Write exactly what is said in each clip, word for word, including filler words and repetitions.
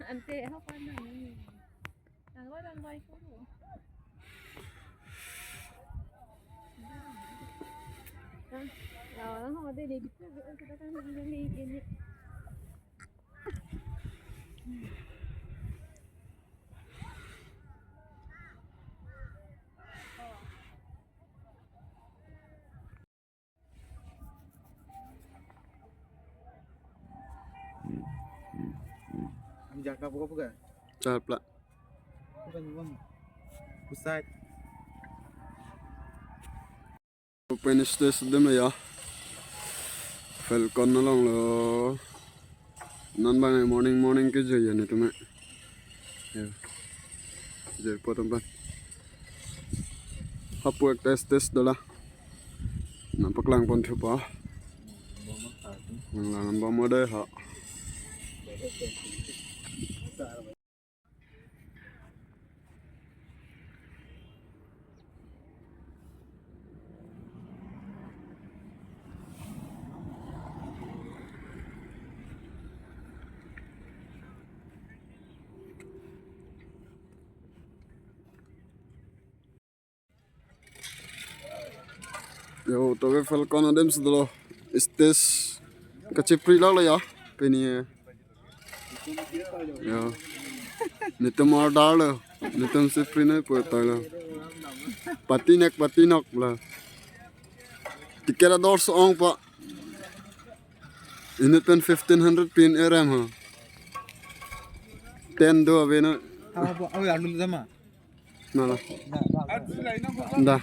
Ante, ha pa nang. Nang wa nang bai ko. Nang wa nang ho de de bitu ko kita kan ini ini. Ang jaka buka buka. Chapla. Bukan bang. Pusat. Open stage dum ya. Falcon along lo. Non bang morning morning ke joi ya netum. Ya. Joi po atum aphan. Hapu ek test test dola. Nangpaklang pon thupo. Nanglang bom mo dei ha. Yo, tobe Falcon adim si dolo. Stage kachipri lalo ya. Pini ya. Yo. Netum order lo. Netum chipri noi po ta lo. Patinek, patinok lo. Ticket ador so-ong pa. Inut pen fifteen hundred pin erem ho. Ten do ave no. Apa, apa, apa, alum sama? Nala. Da.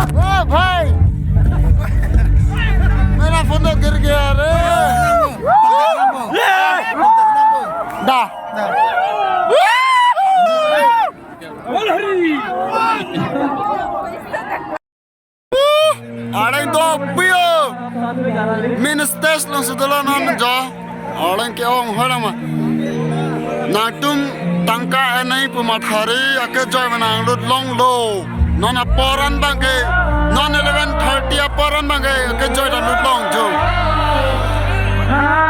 ओ भाई, मेरा फोन तो गिर गया रे। दा। Areng do pio. Main stage along si dolo non jo. Areng ke-ong hoi lama. Nangtum tangka enai pu mathari akejoi ma nanglut longlo. Non apor an abang ke, non eleven thirty apor an abang ke akejoi ta lut long jo.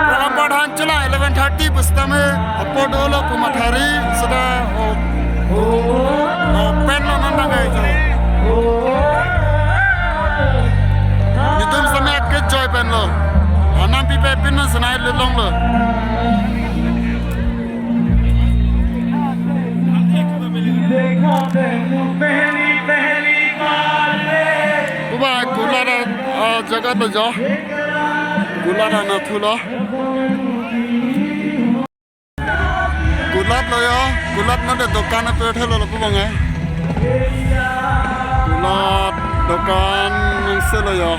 Program pradhan chula eleven thirty pu setame apor dolo pu mathari seta o. O, pen lo non abang ke jo. Netum setame akejoi pen lo. Anam pipe pin non senai lut longlo. Kuba kulat, ah, jaga lo jo. Kulat anatthu lo. Kulat lo jo. Kulat nang de dokan ape thelo lo pu abang eh. Kulat dokan nang se lo jo.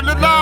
Lutlo.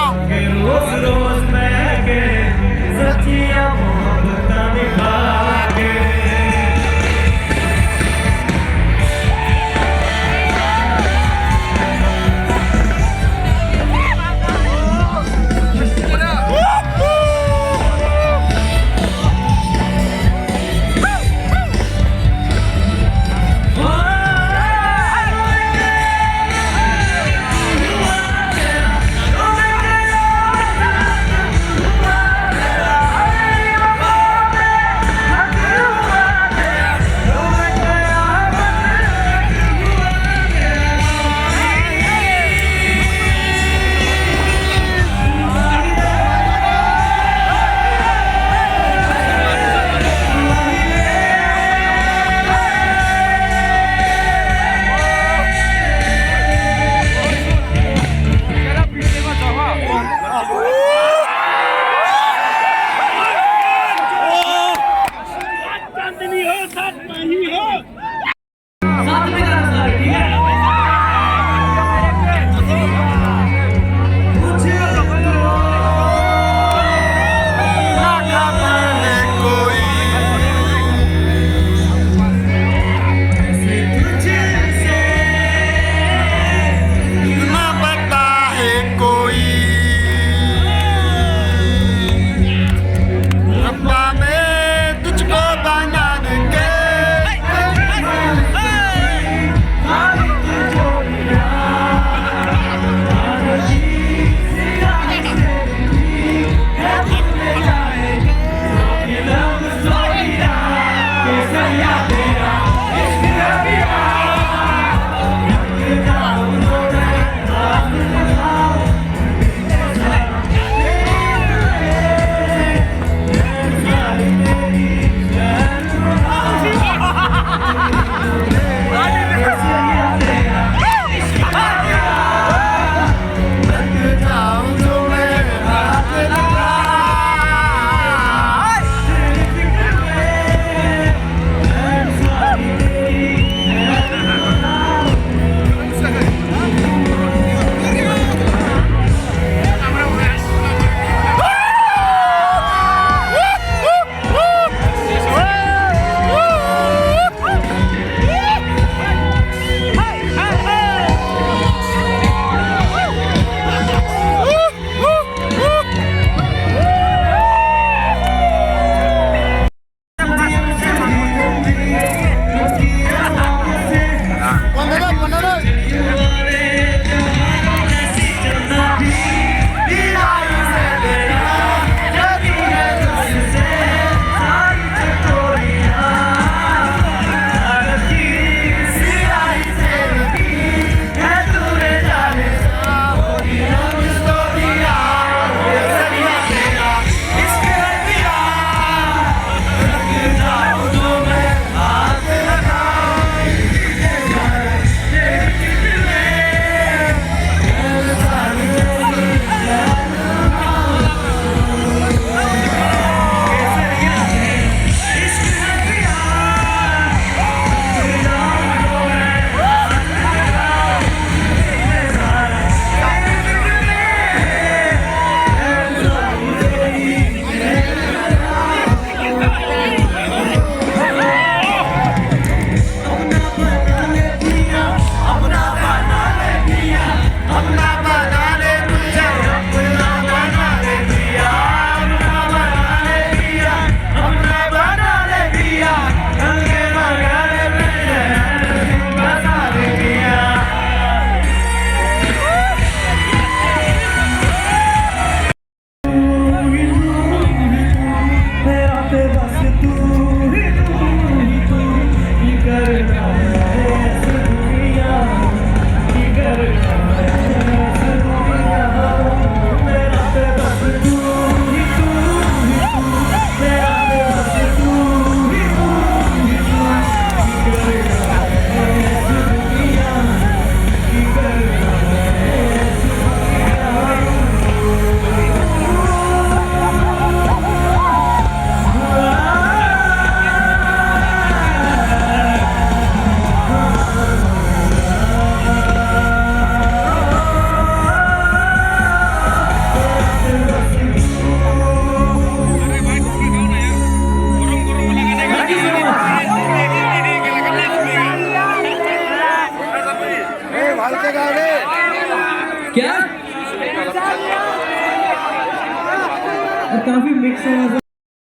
काफी मिक्स है।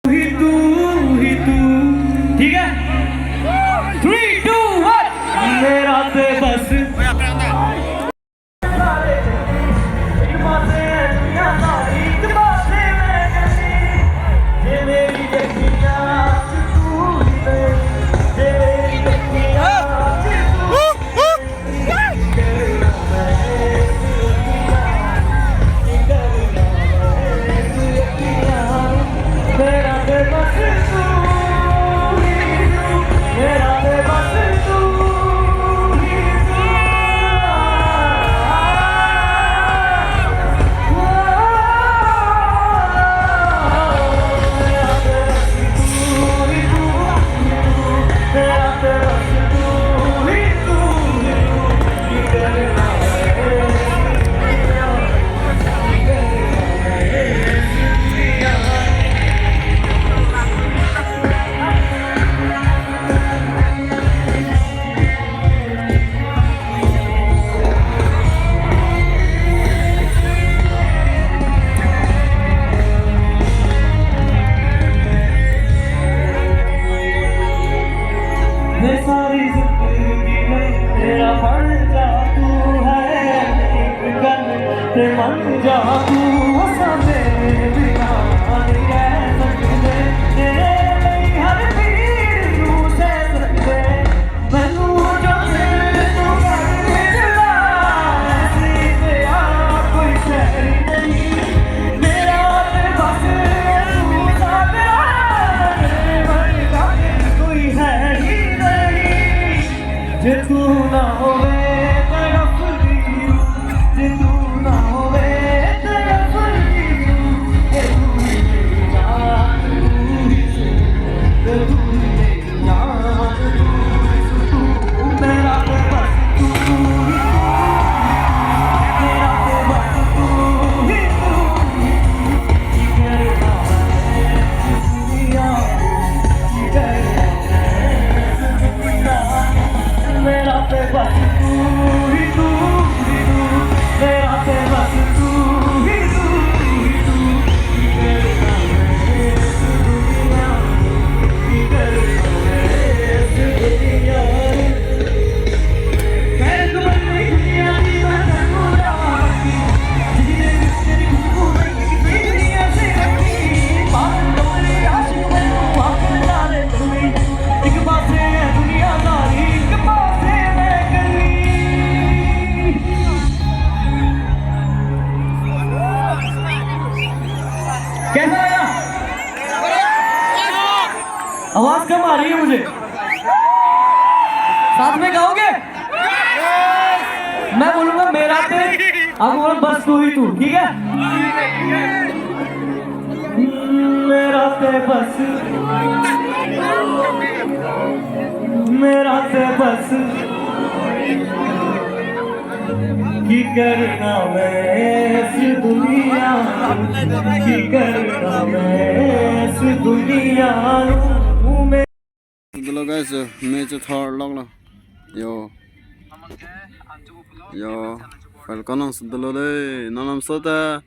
तू ही तू, तू ही तू, ठीक है? Three, two, one. मेरा तो बस ये सारी जिंदगी में तेरा बन जा तू है एक कन ते मन जा तू सदे बिना नहीं रह सकते। तेरे लिए हर पीर तू सह सकते। मैनू जो दिल तू कर दिला, ऐसी तेरा कोई शहर नहीं। मेरा ते बस तू साथ रहा, मेरे मन का कोई है ही नहीं। जे तू ना होवे तड़फ रही हूँ, जे तू ना होवे तड़फ रही हूँ, ये तू ही मेरी जान, तू ही सुकून, ये तू ही मेरी जान, तू ही सुकून, मेरा तो बस तू ही तू, मेरा तो बस तू ही तू, तू ही तू, ये तेरे साथ है दुनिया। कैसा लगा? आवाज कम आ रही है मुझे। साथ में गाओगे? मैं बोलूंगा मेरा ते, आप बोलो बस तू ही तू, ठीक है? मेरा ते बस, मेरा ते बस। की करना मैं इस दुनिया, की करना मैं इस दुनिया में। Dolo guys, me chethor lok lo. Yo. Yo, Falcon along si dolo de. Non alam so ta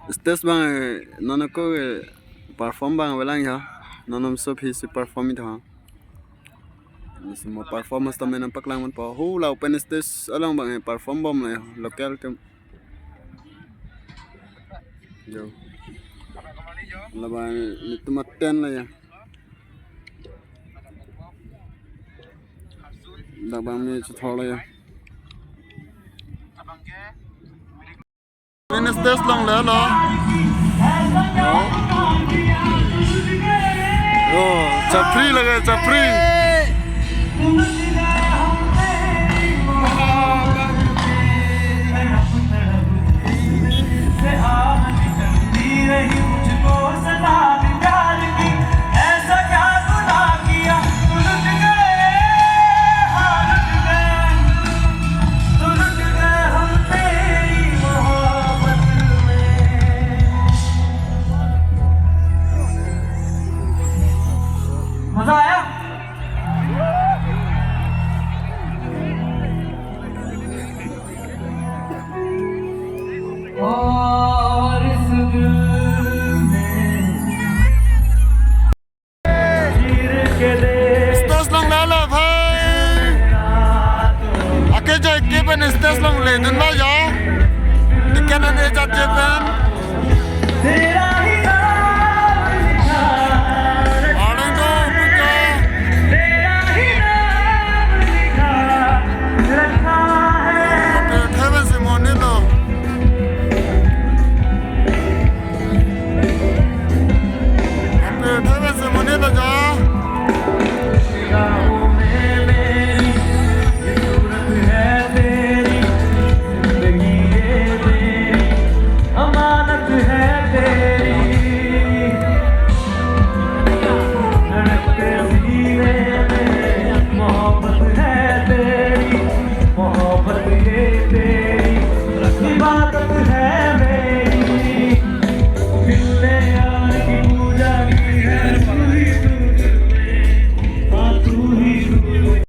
stage abang, non ako perform abang avelang ya. Non alam so aphi si perform-i tha. Lasi mo performance tame nangpaklang ponpo. Hula open stage along abang perform bomlo ya, local atum. Yo. Labang netum aten lo ya. Labang me chethor lo ya. Main stage along le lo. Yo, chapri lage, chapri. मजा आया? Stage along ledunlo jo. Ticket an ejat je pen.